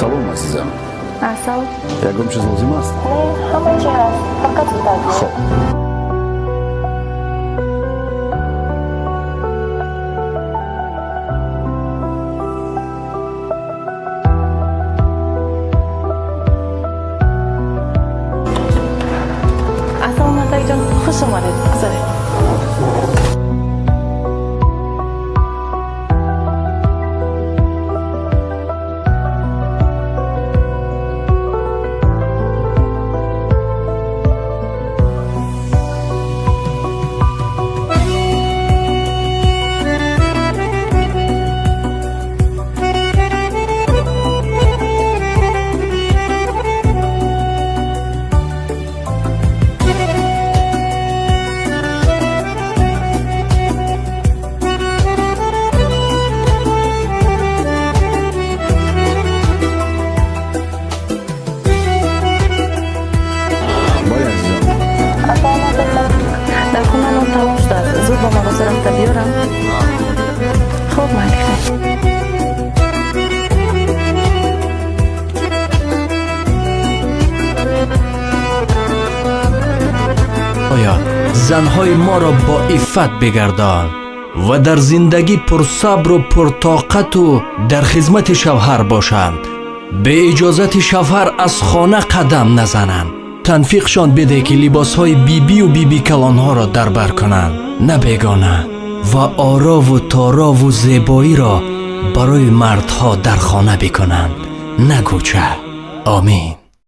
Салом, азизам. Асал. Ягон чиз лозим аст? Не, ҳама чи ҳаст, фақат зудтар биё. Хоб. Ассалому атакҷон, хуш омадед, гузаред. Бале, азизам. Ассалому атакҷон, дар хона нон тамом шудааст, зуд ба мағоза рафта биёрам? Хуб, майли, хел. Оё занҳои моро бо иффат бигардон ва дар зиндагӣ пурсабру пуртоқату дар хизмати шавҳар бошанд, беиҷозати шавҳар аз хона қадам назананд. Танфиқшон бидеҳ, ки либосҳои бибию бибикалонҳоро дар бар кунанд, на бегона, ва орову торову зебоиро барои мардҳо дар хона бикунанд, на кӯча. Омин.